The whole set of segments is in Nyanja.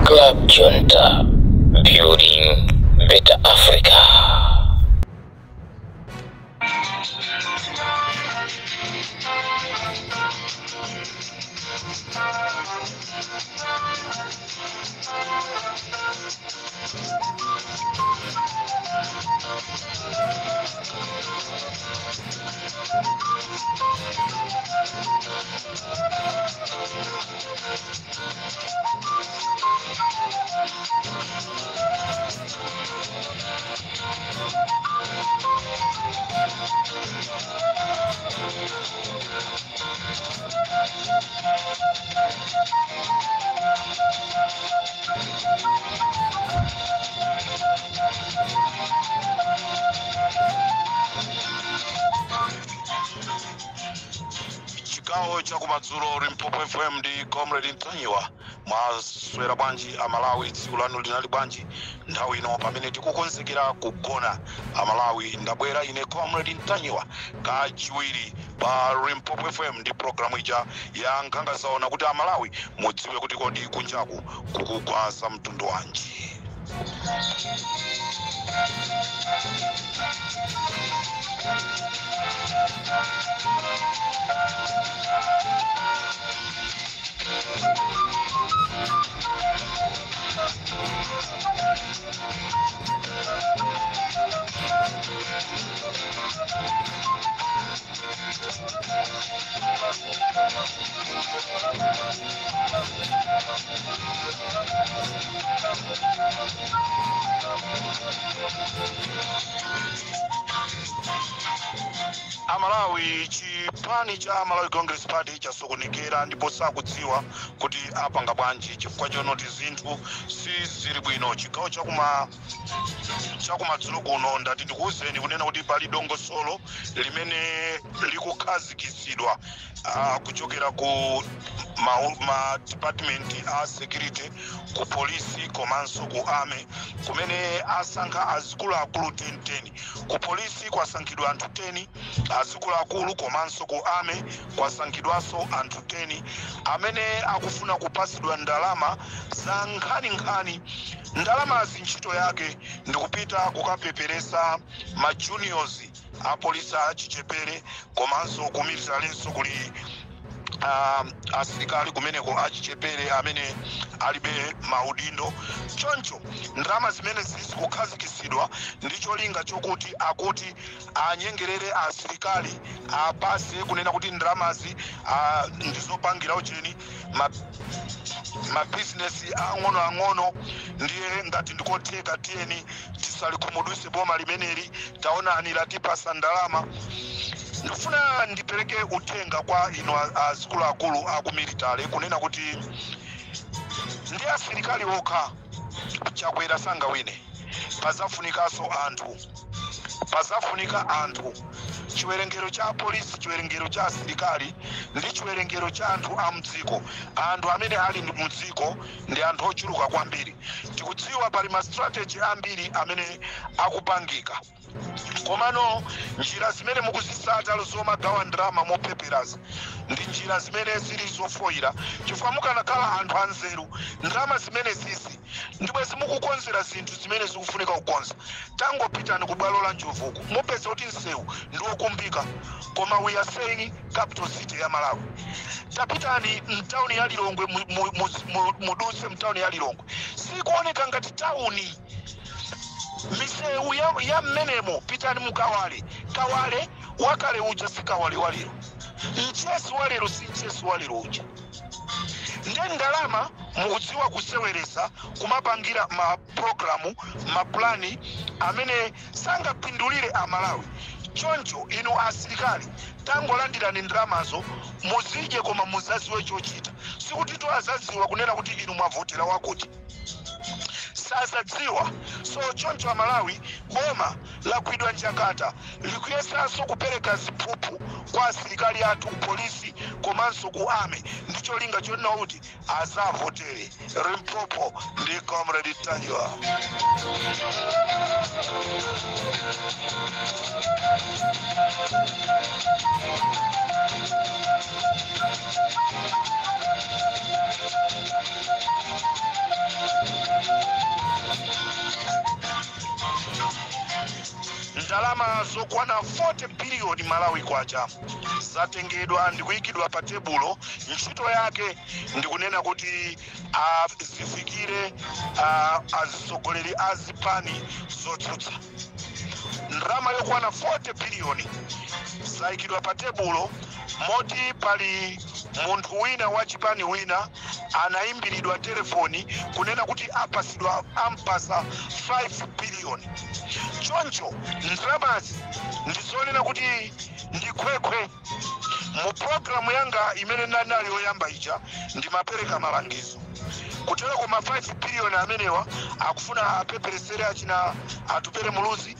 Club Junta, building better Africa. Chigawo chakumadzulo, Limpopo FM ndi Comrade Ntanyiwa. Mwaswera bwanji Amalawi? Tsiku lanu linali bwanji? Nthawi ino pamene tikukonzekera kugona, Amalawi, ndabwera ine Comrade Ntanyiwa kachiwiri pa Limpopo FM ndi programu ija ya Nkhanga Zaona, kuti Amalawi mudziwe kuti kodi kunjaku kukugwa za mtundu wanji. Amalawi, chipani cha Malawi Congress Party chasokonekera ndipo sakudziwa kuti apanga bwanji, chifukwa chonoti zinthu sizili bwino. Chigawo chakumadzulo kuno, ndati ndikuwuzeni kunena kuti pali dongosolo limene likukhazikitsidwa kuchokera ku ma department a security, ku polisi komanso ku army, kumene asankha azikuluakulu 10 10. Ku polisi kwasankhidwa anthu 10 azikuluakulu, komanso ku army kwasankhidwanso anthu 10 amene akufuna kupasidwa ndalama za nkhaninkhani. Ndalamazi ntchito yake ndikupita kukapeperesa ma juniors, apolisi achichepere, komanso ku militarinso kuli asilikali kumeneko achichepere amene alibe maudindo. Choncho ndalama zimene zikukhazikitsidwa ndi cholinga chokuti akuti anyengerere asilikali, apase kunena kuti ndalamazi ndizopangira ucheni mabizinesi ang'onoang'ono. Ndiye ngati ndikotheka, tiyeni tisalikhumudwise boma limeneli, taonani latipasa ndalama. Ndifuna ndipereke uthenga kwa inu azikuluakulu aku military kunena kuti ndi asilikali okha Chakwera sangawine. Pazafunikanso anthu, pazafunika anthu. Chiwerengero cha apolisi, chiwerengero cha asilikali ndi chiwerengero cha anthu a mdziko, anthu amene ali mdziko ndi anthu ochuluka kwambiri. Tikudziwa pali ma strategy ambiri amene akupangika, komano njira zimene mukuzisata zomagawa ndalama mopeperazi ndi njira zimene zili zofoyira, chifukwa mukanakhala anthu anzeru, ndalama zimene zizi ndibwezi mukukonzera zinthu zimene zikufunika kukonza. Tangopitani ku bwalo la Njovuku, mupeza kuti msewu ndi wokumbika, koma we are saying capital city ya Malawi. Tapitani mtawuni ya Lilongwe, muduse mtawuni ya Lilongwe, sikuoneka ngati tawuni misewu ya mmenemo. Pitani mukawale, Kawale wakale uja si Kawale walero, Mchesi walero si Mchesi walero uja. Nde ndalama mukudziwa kuseweresa, kumapangira mapulogalamu, mapulani amene sangapindulire Amalawi. Choncho inu asilikali, tangolandirani ndalamazo muzidye, koma muzaziwe chochita. Sikuti to azaziwa kunena kuti inu mwavotera wakuti, sazadziwa. So choncho Amalawi, boma lagwidwa njakata, likuyesanso kupereka ziphuphu kwa asilikali athu ku polisi komanso ku army ndi cholinga chonena kuti azavotere. Limpopo ndi Comrade Ntanyiwa. Ndalama zokwana 40 biliyoni Malawi kwacha zatengedwa ndikuyikidwa pa tebulo. Ntchito yake ndikunena kuti zifikire azitsogoleri a zipani zotsutsa. Ndalama yokwana 40 biliyoni zayikidwa pa tebulo, moti pali munthu wina wa chipani wina anayimbiridwa telefoni kunena kuti apasidwa, ampasa 5 biliyoni. Choncho ndalamazi ndizonena kuti ndikhwekhwe. Mu programu yanga imene ndinali yoyamba ija ndimapereka malangizo kutero, koma 5 biliyoni amenewa akufuna apeperesere achina Atupere Muluzi,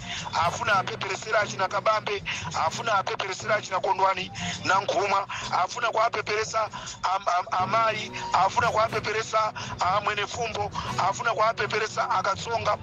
afuna apeperesere achina Kabambe, afuna apeperesere achina Kondwani Nankhumwa, afuna kuapeperesa amayi, afuna kuapeperesa amwene fumbo, afuna kuapeperesa akatsonga.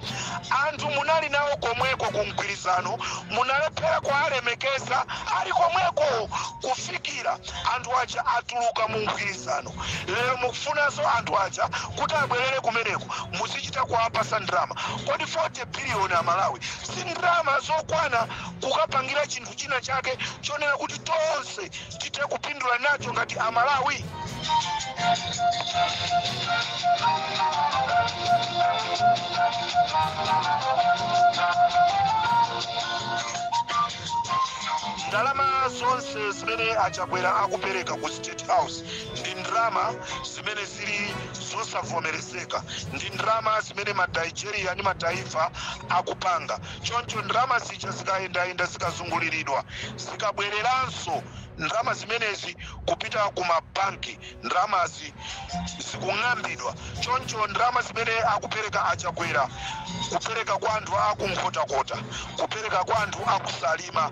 Anthu munali nawo komweko ku mgwirizano, munalephera kualemekeza ali komweko kufikira anthu aja atuluka mu mgwirizano. Lero mukufunanso anthu aja kuti abwerere kumeneko, muzichita kuwapasa ndalama. Kodi 40 biliyoni amalawi si ndalama zokwana kukapangira chinthu china chake chonena kuti tonse tithe kupindula nacho ngati amalawi? Ndalama zonse zimene achakwera akupereka ku State House ndi ndalama zimene zili zosavomerezeka, ndi ndalama zimene ma Nigeria ndi mataifa akupanga. Choncho ndalama zija zikayendayenda, zikazunguliridwa, zikabwereranso ndalama zimenezi kupita ku mabanki, ndalamazi zikung'ambidwa. Choncho ndalama zimene akupereka achakwera, kupereka kwa anthu akunkhotakota, kupereka kwa anthu akusalima,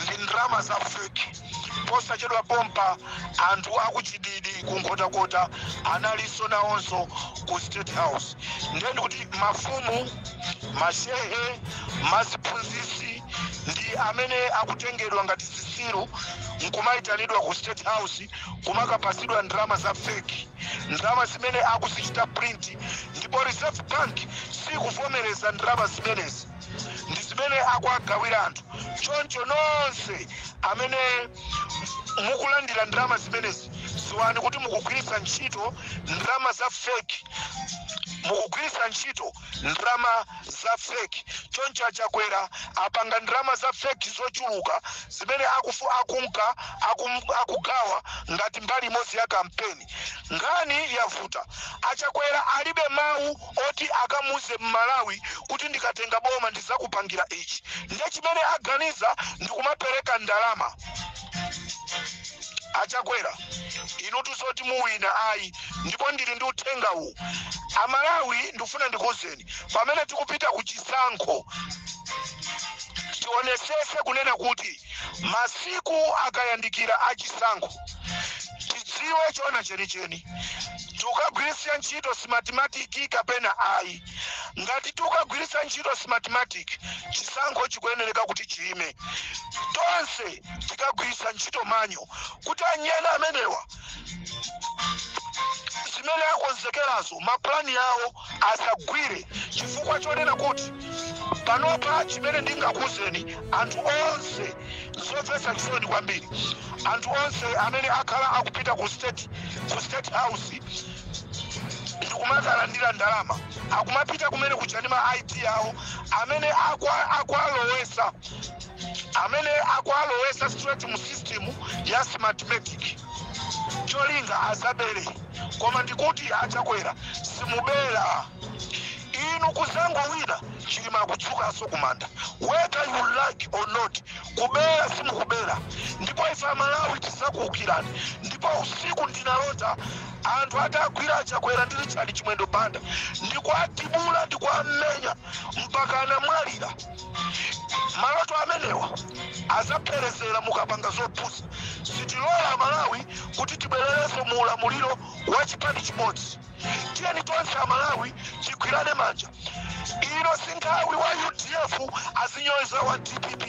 ndi ndalama za fake. Posachedwa pompa anthu akuchididi kunkhotakota analinso nawonso ku State House. Ndiye ndikuti mafumu, mashehe, maziphunzisi ndi amene akutengedwa ngati zisiru nkumayitanidwa ku State House kumakapasidwa ndalama za fake, ndalama zimene akuzichita print, ndipo Reserve Bank sikuvomereza ndalama zimenezi, ndi zimene akuagawira anthu. Choncho nonse amene mukulandira ndalama zimenezi, ziwani kuti mukugwiritsa ntchito ndalama za fake, mukugwiritsa ntchito ndalama za fake. Choncho achakwera apanga ndalama za fake zochuluka zimene akunka akugawa ngati mbali imodzi ya kampeni. Nkhani yavuta, achakwera alibe mawu oti akamuze mmalawi kuti ndikatenga boma ndizakupangira ichi. Ndiye chimene aganiza ndikumapereka ndalama. Achakwera, inu tuzoti muwina ayi. Ndipo ndili ndi uthenga uwu, amalawi, ndikufuna ndikuwuzeni: pamene tikupita ku chisankho, tionesese kunena kuti masiku akayandikira achisankho, tidziwe chona chenicheni, tikagwiritsa ntchito Smartmatic kapena ayi. Ngati tikagwiritsa ntchito Smartmatic, chisankho chikuyenereka kuti chiyime. Tonse tikagwiritsa ntchito manual kuti anyana amenewa zimene akonzekerazo, mapulani yawo asagwire, chifukwa chonena kuti panopa chimene ndingakuwuzeni anthu onse, zomvetsa chisoni kwambiri, anthu onse amene akhala akupita ku State House ndikumakalandira ndalama, akumapita kumene kuja ndi ma ID yawo amene akualowesa, amene akualowesa straight mu system ya Smartmatic, cholinga azabere. Koma ndikuti achakwera, simubera inu. Kuzangowina, Chilima akutsukanso kumanda, whether you like or not. Kubera simukubera, ndipo ife amalawi tisakuukirani. Ndipo usiku ndinalota anthu atagwira achakwera ndi Richard Chimwendo Banda ndikuatibula, ndikuamenya mpaka anamwalira. Maloto amenewa azapherezera mukapanga zopusa. Sitilola amalawi kuti tibwererenso mu ulamuliro wa chipani chimodzi. Tiyeni tonse amalawi tigwirane manja. Ino si nthawi wa UDF azinyoza wa DPP,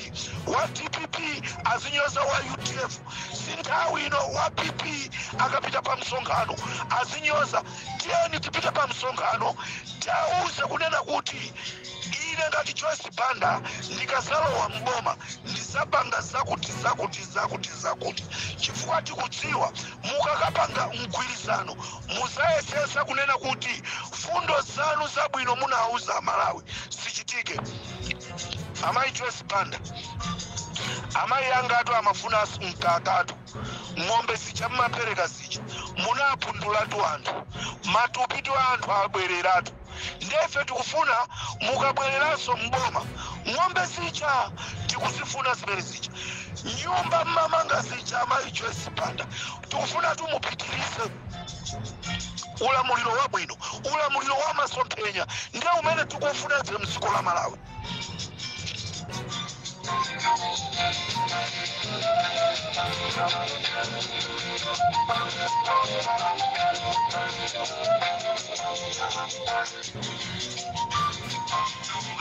wa DPP azinyoza wa UDF. Si Si nthawi ino wa PP akapita pa msonkhano azinyoza. Tiyeni tipite pa msonkhano, tiauze kunena kuti ine ngati Joyce Banda ndikazalowa mboma ndizapanga zakuti zakuti zakuti zakuti, chifukwa tikudziwa mukakapanga mgwirizano muzayesesa kunena kuti fundo zanu zabwino munauza Malawi sichitike. Amayi Joyce Banda, amayi angatu amafuna mkakatu, ng'ombe zija mmapereka zija munapundulatu anthu, matupitu anthu abwereratu. Ndefe tikufuna mukabwereranso mboma ng'ombe zija tikuzifuna zimene zija, nyumba mmamanga zija. Amayi Joyce Banda, tikufuna tumupitirize ulamuliro wabwino, ulamuliro wa masomphenya ndiye umene tikufuna ife mdziko la Malawi.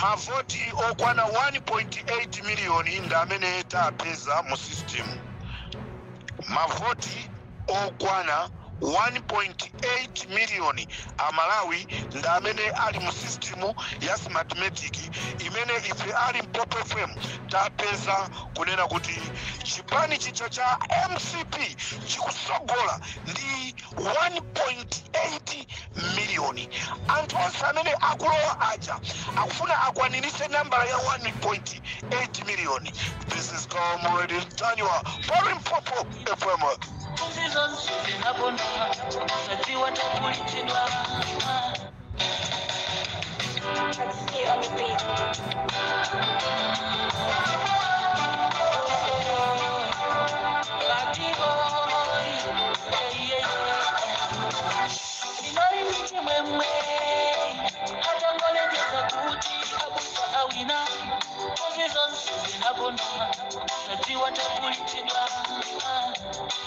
Mavoti okwana 1.8 miliyoni ndi amene tapeza mu system. Mavoti okwana 1.8 miliyoni amalawi ndi amene ali mu system ya Smartmatic imene ife ali Mpopo FM tapeza kunena kuti chipani chicha cha MCP chikusogola ndi 1.8 miliyoni. Anthu onse amene akulowa aja akufuna akwanirise nambala ya 1.8 miliyoni. This is Comrade Ntanyiwa pa Limpopo FM.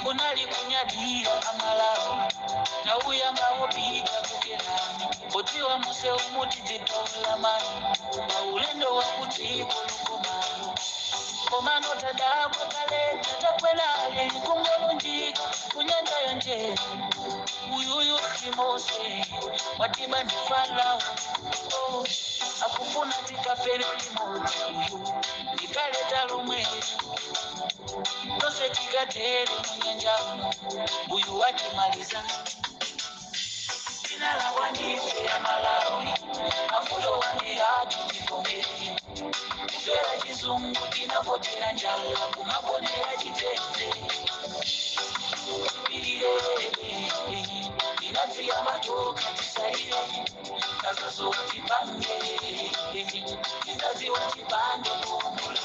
Unali kunyadira amalawi nauyambawo pita kukerani otiwa muse umutizitolamani paulendo wakudziko lukomano komano tadabwa kale tatakwelale kungolunjika kunyanja yonje uyuyu simose watiba ndi Farao oh, akufuna tikafere limodzi uyu ndikaleta lomwe tose tikatere munyanja uyu watimaliza. Tinalawanife ya Malawi mafulo wandihatu tivomere kufera chizungu tinapotera njala kumaponera chitete pirire tinadziya matoka tisaire kazazowa tipange tingaziwa tipange kuombola.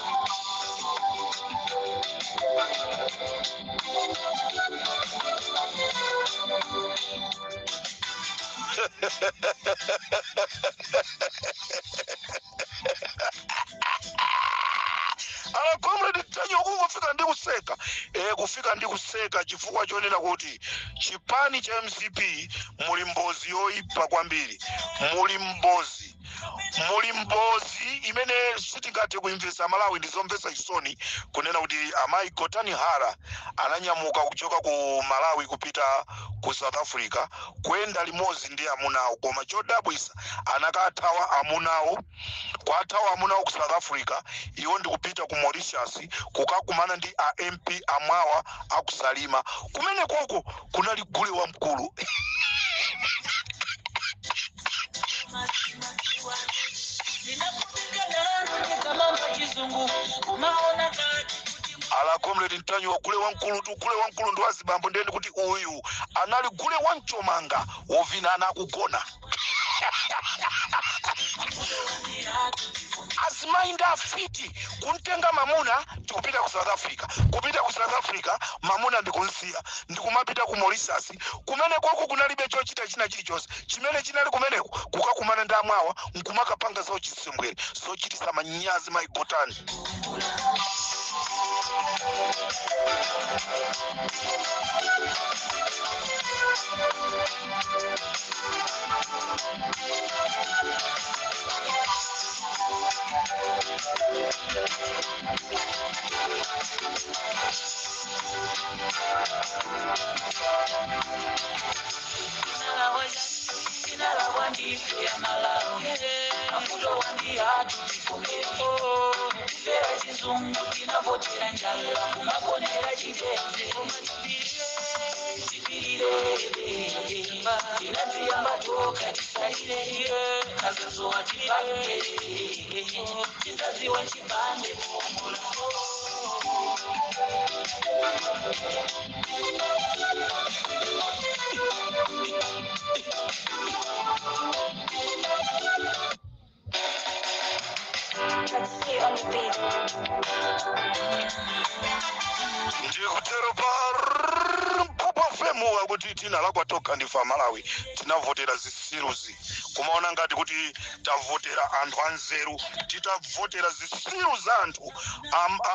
Ala Comrade Ntanyiwa kungofika ndi kuseka, kufika ndi kuseka chifukwa chonena kuti chipani cha MCP muli mbozi yoyipa kwambiri, muli mbozi, muli mbozi imene sitingathe kuimvesa Malawi. Ndizomvesa chisoni kunena kuti amayi Gotani Hara ananyamuka kuchoka ku Malawi kupita ku South Africa kuyenda limodzi ndi amunawo, koma chodabwisa anakathawa amunawo, kwathawa amunawo ku South Africa, iwo ndikupita ku Mauritius kukakumana ndi a MP amwawa akusalima kumene koko kunali gule wamkulu. Ala Comrade Ntanyiwa, gule wamkulu tu, gule wamkulu ndi wazibambo. Ndeni kuti uyu anali gule wamchomanga wovina anakugona. Azimayi ndi afiti kuntenga mamuna tikupita ku South Africa, kupita ku South Africa mamuna ndikunsiya ndikumapita ku Mauritius kumene koko kunalibe chochita china chilichonse chimene chinali kumeneko kukakumana ndi amwawa nkumakapanga zauchisembwere zochitisa manyazi. Maigotani. Ndikutero pa Mpopo FM kuti tinalakwa tokha ndife Amalawi, tinavotera zisiruzi, kumaona ngati kuti tavotera anthu anzeru. Titavotera zisiru za anthu,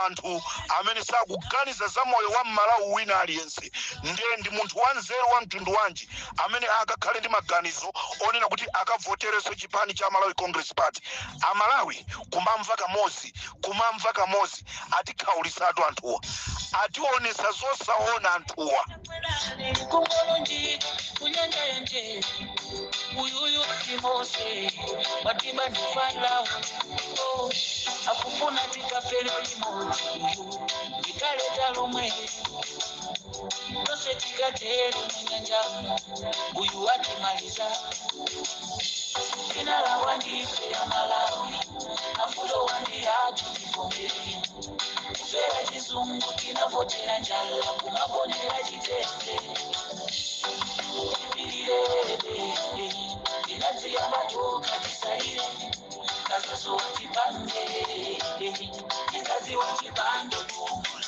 anthu amene sakuganiza za moyo wa Mmalawi wina aliyense. Ndiye ndi munthu wanzeru wa mtundu wanji amene akakhale ndi maganizo onena kuti akavoterenso chipani cha Malawi Congress Party? Amalawi kumamva kamozi, kumamva kamozi, atikhaulisatu anthuwa, ationesa zosaona anthuwa. Kungolonji kunyanja yanje uyuyu simose matiba ndifarao, oh, akufuna tikafere limodzi uyu ndikaleta lomwe tose tikatere munyanjamo uyu atimaliza. Tinalakwa ndife ya Malawi, afulo wandi atu tivomere kufera chizungu, tinavotera njala kumaponera chitete tipirire tinadziyamba toka tisaire kazazowa tipange tingaziwa tipange kuongola.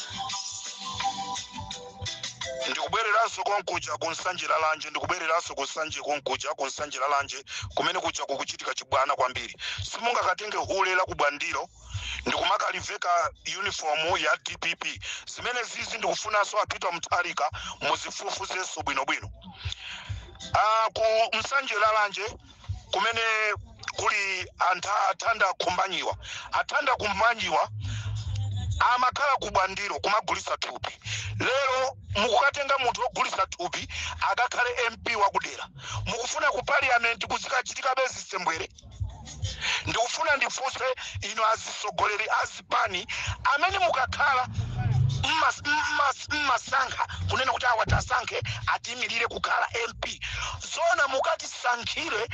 Ndikubwereranso konkuja kuNsanje Lalanje, ndikubwereranso kuNsanje konkuja kuNsanje Lalanje kumene kuja kukuchitika chibwana kwambiri. Simungakatenge hule la kubwandiro ndikumakaliveka uniform ya DPP. Zimene zizi ndikufunanso apita Mutharika muzifufuzenso bwinobwino. Ku Msanje Lalanje kumene kuli anthu athanda Khumbanyiwa, athanda Khumbanyiwa amakhala ku Bwandiro kumagulisa thupi. Lero mukukatenga munthu wogulisa thupi akakhale MP wakudera, mukufuna ku parliament kuzikachitikabe zisembwere. Ndikufuna ndifunse inu azisogoleri azipani amene mukakhala mmasankha kunena kuti awa tasankhe atiyimirire kukhala MP, zona mukatisankhire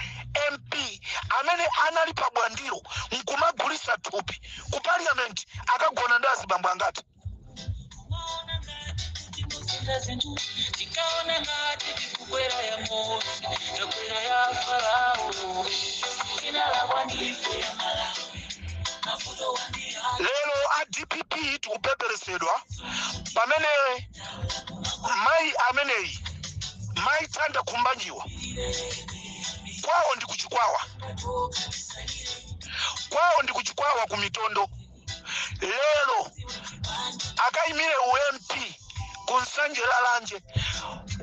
MP amene anali pa Bwandiro nkumagulisa thupi ku parliament akagona ndi azibambo angati? Zinthu tikaona ngati tikukwera ya Mose, takwera ya Farao. Tinalakwa ndife ya Malawi, mavuto wandi. Lero a DPP tikupeperesedwa pamene mayi ameneyi, mayi Thanda Khumbanjiwa, kwawo ndi kuChikwawa, kwawo ndi kuChikwawa ku Mitondo. Lero akayimire uMP ku Nsanje Lalanje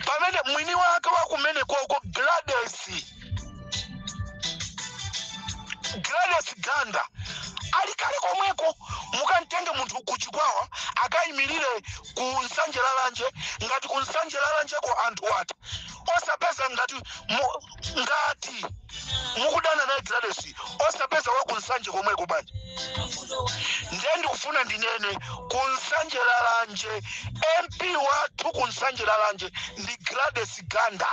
pamene mwini wake wakumene koko Gladys Ganda ali kale komweko. Mukamtenge munthu kuChikwawa akayimirire ku Nsanje Lalanje, ngati ku Nsanje Lalanjeko anthu ati osapeza ngati ngati mukudana naye Gladys, osapeza wa ku Nsanje komweko banja? Ndiye ndikufuna ndinene, ku Nsanje Lalanje MP wathu ku Nsanje Lalanje ndi Gladys Ganda,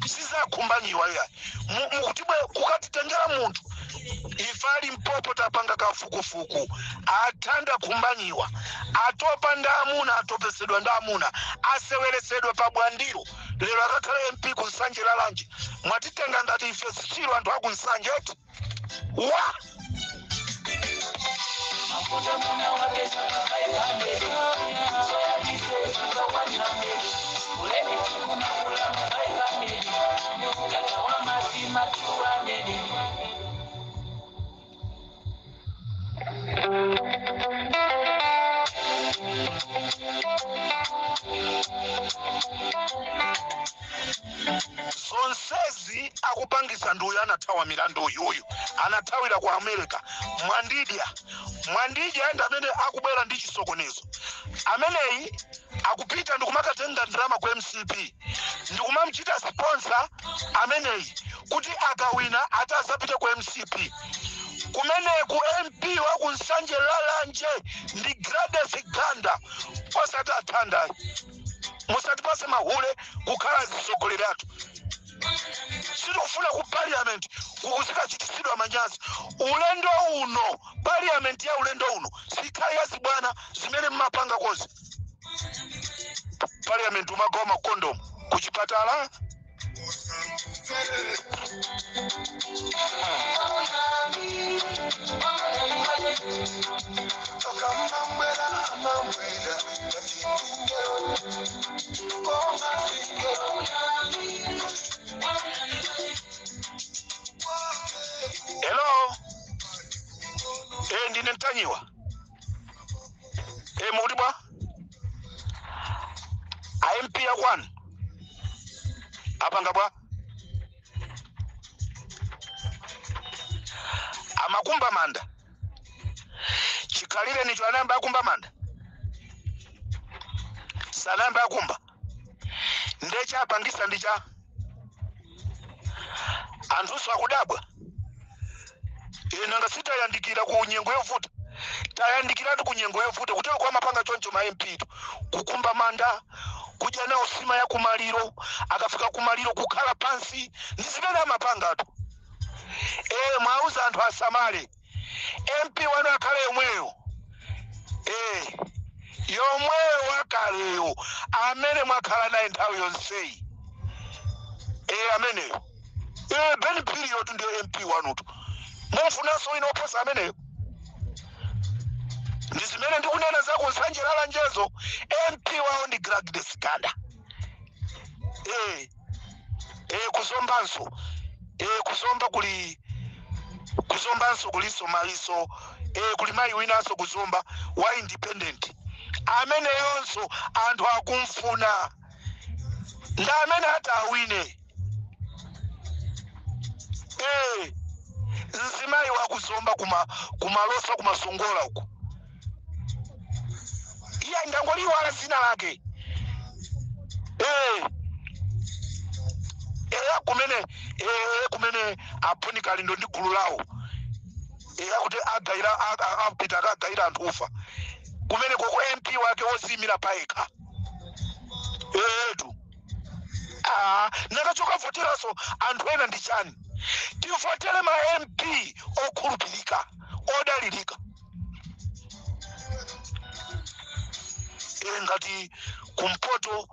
sizakhumbanyiwa iya. Mukutibwe kukatitengera munthu, ife ali Mpopo tapanga kafukufuku. Athanda Khumbanyiwa atopa ndi amuna, atopesedwa ndi amuna, aseweresedwa pa Bwandiro, lero akakhale MP ku Nsanje Lalanje. Mwatitenga ngati ife sichiro anthu aku Nsanje eti wa? Mafuta muna wapeza pa 500, soya tisezi pa 100, uleni tikunakula pa 500, kaka wa mazima 200. Zonsezi akupangisa ndi uyu anathawa milandu uyuyu, anathawira ku America, Mwandidya. Mwandidya ndi amene akubwera ndi chisokonezo ameneyi. Akupita ndikumakatenga ndalama ku MCP ndikumamuchita sponsor ameneyi kuti akawina ati azapite ku MCP. Kumeneku MP wa ku Nsanje Lalanje ndi Gladys Ganda, osati athandayi. Musatipase mahule kukhala zisogoleri athu. Sitikufuna ku parliament kukuzikachitisidwa manyazi. Ulendo uno, parliament ya ulendo uno sikhale ya zibwana zimene mmapanga kozi. Parliament umagawa makondomu kuchipatala. Hello, ndine Mtanyiwa. Mukuti bwa MP yakwanu apanga bwa amakumba manda chikhalire nicho anayamba akumba manda sanayamba akumba ndechapangisa ndicha anthuso akudabwa. Nanga sitayandikira ku nyengo yovuta, tayandikiratu ku nyengo yovuta. Kutero kwa mapanga choncho ma MP tu kukumba manda, kudya nawo sima ya kumaliro, akafika kumaliro kukhala pansi, ndi zimene amapangatu. Mwauza anthu asamale. MP wanu akhale yomweyo, yomweyo wakaleyo amene mwakhala naye nthawi yonseyi. Ameneyo Ben Phiri ndiye MP wanutu, mumfunanso wina oposa ameneyo? Ndi zimene ndikunena za ku Nsanje Lalanjezo. MP wawo ndi Gladys Ganda. Kuzombanso, kuzomba kuli, kuzombanso kuliso maiso, kuli mayi winanso kuzomba wa independent ameneyonso anthu akumfuna, ndi amene ati awine. Mzimayi wakuzomba kumalosa kumasongola uku, iye ndangoliwala zina lake. Kumene kumene aphuni Kalindo ndi gulu lawo, akuti agayira apita akagayira anthu ufa kumene koko, MP wake woziyimira payekha etu. Nakachoka voteranso anthu ena ndi chani? Tivotere ma MP okhulupirika, odalirika. Ngati kumpoto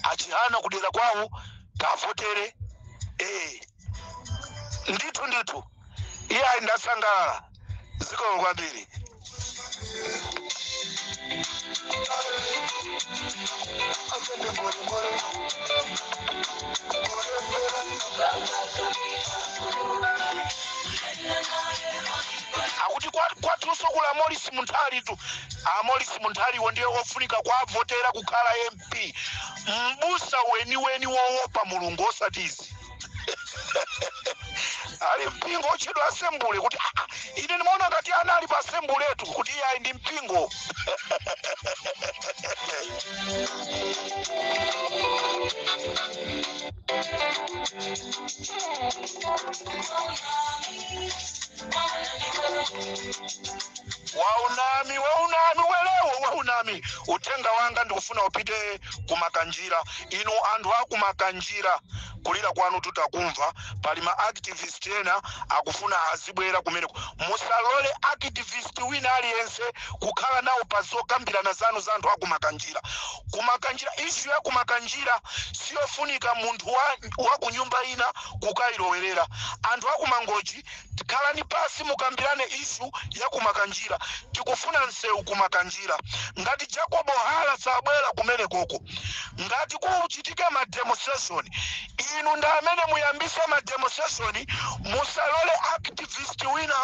achihana kudera kwawo tavotere. Ndithu ndithu, iye ayi, ndasangalala, zikomo kwambiri. Akuti kwathunso kula Morris Munthali tu. A Morris Munthaliwo ndiye ofunika kwavotera kukhala MP, mbusa weniweni wowopa Mulungu, osatizi ali mpingo otchedwa Asembule. Kuti ine ndimaona ngati anali pa Asembuletu, kuti iye ayi, ndi mpingo. Waunami, waunami welewo, waunami. Uthenga wanga ndikufuna upite kumakanjira. Inu anthu akumakanjira, kulira kwanu tutakumva. Pali ma activist ena akufuna azibwera kumeneko. Musalole activist wina aliyense kukhala nawo pa zokambirana zanu za anthu akumakanjira. Kumakanjira, issue ya kumakanjira siyofunika munthu wa kunyumba ina kukayilowerera. Anthu akumangochi, khalani pasi mukambirane issue ya kumakanjira. Tikufuna msewu kumakanjira. Ngati Jacobo Hala sabwera kumene koko, ngati kuchitike ma demonstration, inu ndi amene muyambise ma demonstration. Musalole activist wina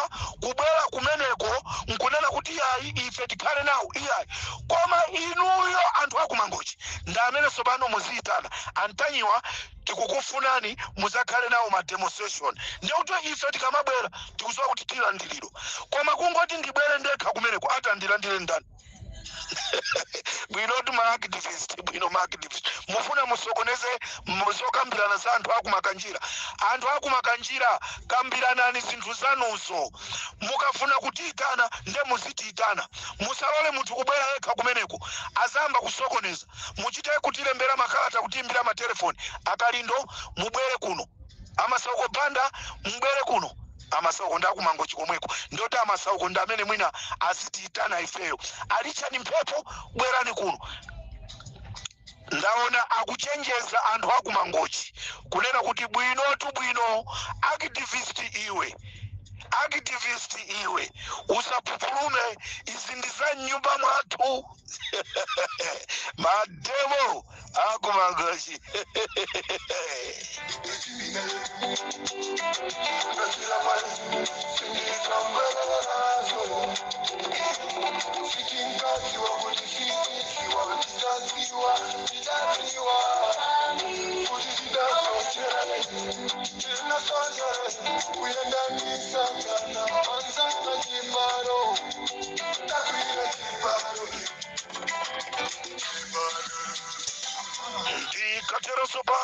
kubwera kumeneko nkunena kuti iyayi, ife tikhale nawo, iyayi. Koma inuyo anthu akumangochi ndi amene tsopano muziyitana antanyiwa, tikukufunani muzakhale nawo ma demonstration. Ndikuti ife tikamabwera tikuziwa kuti tilandiridwa. Koma kungoti ndibwere ndekha kumeneko, ati andilandire ndani? Bwinotu ma activist, bwino ma activist, mufuna musokoneze zokambirana za anthu akumakanjira. Anthu akumakanjira, kambiranani zinthu zanuzo. Mukafuna kutiyitana, nde muzitiyitana. Musalole munthu kubwera yekha kumeneko, azamba kusokoneza. Muchite kutilembera makalata, kutiimbira matelefoni: "Akalindo, mubwere kuno. Amasauko Banda, mubwere kuno." Amasauko ndi akumangochi komweko, ndoti amasauko ndi amene mwina azitiyitana ifeyo. Alichani mphepo, bwerani kuno. Ndaona akuchenjeza anthu akumangochi kunena kuti bwinotu bwino, activist iwe, activist iwe, usapupulume, izi ndi za mnyumba mwathu. Ma demo akumangochi. Ndikateronso pa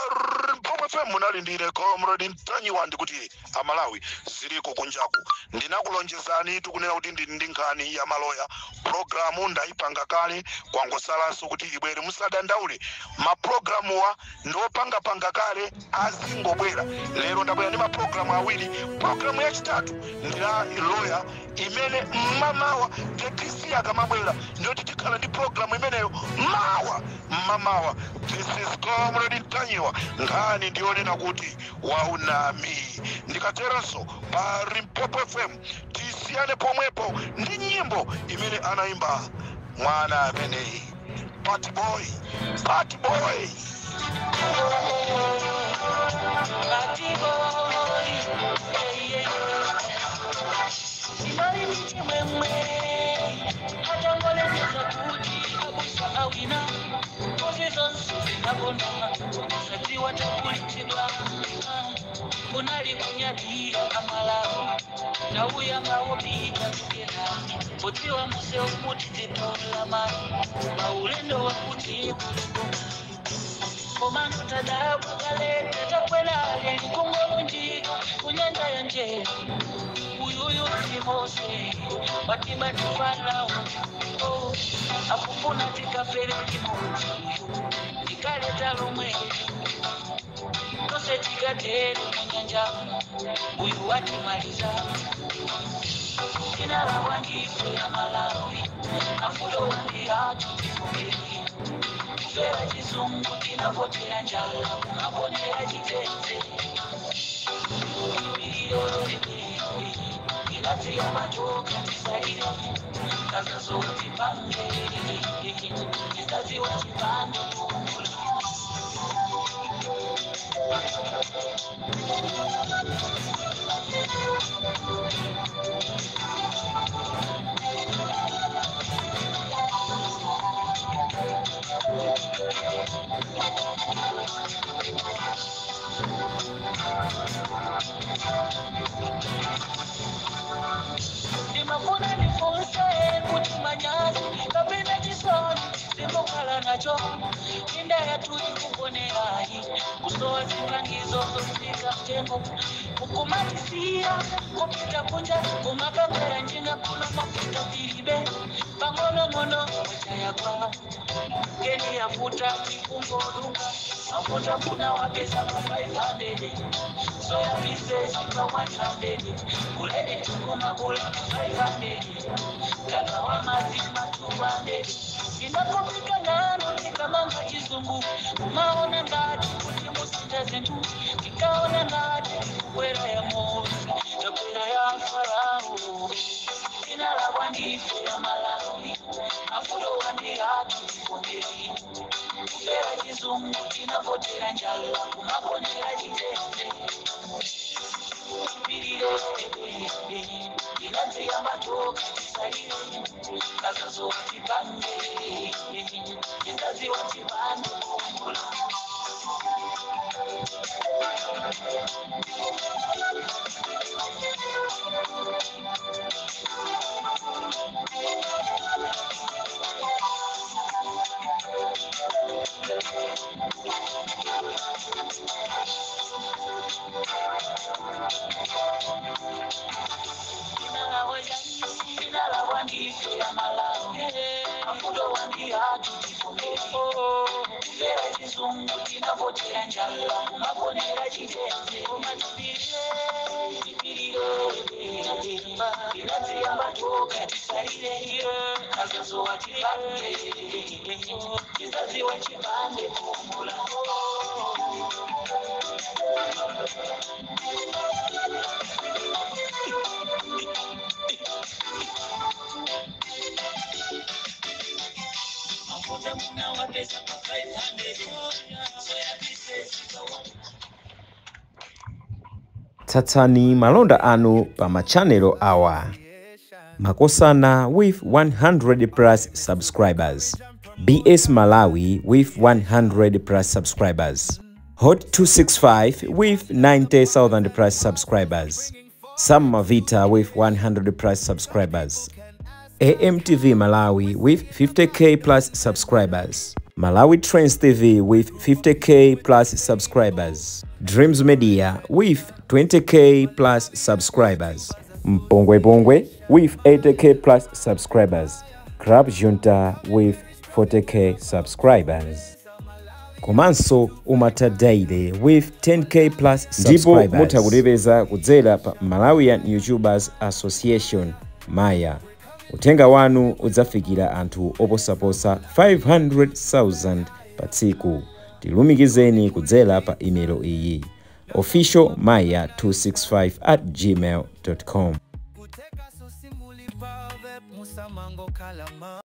Limpopo FM, munali ndine Comrade Mtanyiwa. Ndikuti Amalawi, ziliko kunjaku. Ndinakulonjezani, tikunena kuti ndili ndi nkhani ya maloya. Programu ndayipanga kale, kwangosalanso kuti ibwere. Musadandaule, mapulogalamuwa ndiopangapanga kale, azingobwera. Lero ndabwera ndi mapulogalamu awiri. Pulogalamu yachitatu ndi la loya imene mmamawa the DC akamabwera, ndiyoti tikhala ndi pulogalamu imeneyo mawa mmamawa. This is Comrade Mtanyiwa. Nkhani ndiyonena kuti waunami. Ndikateronso pa Limpopo FM, tisiyane pomwepo ndi nyimbo imene anaimba mwana ameneyi, Party Boy, Party Boy. Party boy, yeah. Sinali ndi chimwemwe atangolengeza kuti abusa awina. Kozi zonse zinagona sadziwa takulitidwa. Kunali kunyadira Amalawi, tauyamba pita tukena podziwa museu kuti titola mani maulendo wakuti kulikoma. Komano tadabwa kalete takwela kungolunjika kunyanja ya njera. Uyuyu ndi Mose watibati Farao, oh, akufuna tikafere limodzi. Uyu ndikaleta lomwe tose tikatere munyanja, uyu watimaliza. Tinalawa ndife ya Malawi, afulo wandi athu tifumiri kufera chizungu, tinavotera njala, kumaponera chitete. Inati yamatoka tisalire kazazotipange tisaziwa chipande tumbula. Ndimafuna ndifunse kuti manyazi kapena chisoni simukhala nacho? Inda yathu ikukonerayi kusowa zipangizo zosika mtengo, kukumatisiya kupita kunja kumakangwera njinga. Kuno mafuta tilibe pang'onong'ono, wechayakwa geni yafuta tikungodunga mafuta kuna wapeza pa 500, soya pieces pa 100, kulede tukumakula 500, kaka wa mazima 200. Inakopika nano tikamanga chizungu, kumaona ngati kuti musinja zinthu. Tikaona ngati tikukwera ya Mose, takwera ya Farao. Inalakwa ndife ya Malawi, afulo wandi athu tifomeri kufera chizungu, tinavotera njala, kumaponera chitete. Pirire inanzi yamatoka tisalire kazazotipange tisaziwa chipande kuongola. Zizungu tinavotera njala, kumaponera chitete. Koma tipirire, tipirire, tinadziyamba toka tisalire, azazowa tipande, tizaziwa chipande kuongola. Mafuta munawapeza pa 500, soya pieces. Tsatsani malonda anu pa machanelo awa: Makosana with 100 plus subscribers, BS Malawi with 100 plus subscribers, Hot 265 with 90,000 plus subscribers, Sam Mavita with 100 plus subscribers, AMTV Malawi with 50K plus subscribers, Malawi Trends TV with 50K plus subscribers, Dreams Media with 20K plus subscribers, Mpongwe Pongwe with 80K plus subscribers, Crab Junta with 40K subscribers. Komanso Umata Daily with 10K plus Ndipo subscribers. mutha kutipeza kudzera pa Malawian YouTubers Association, Maya. Uthenga wanu udzafikira anthu oposaposa 500,000 pa tsiku. Tilumikizeni kudzera pa imelo iyi: officialmaya265@gmail.com. Kuteka sosimuli pave musamango kalama.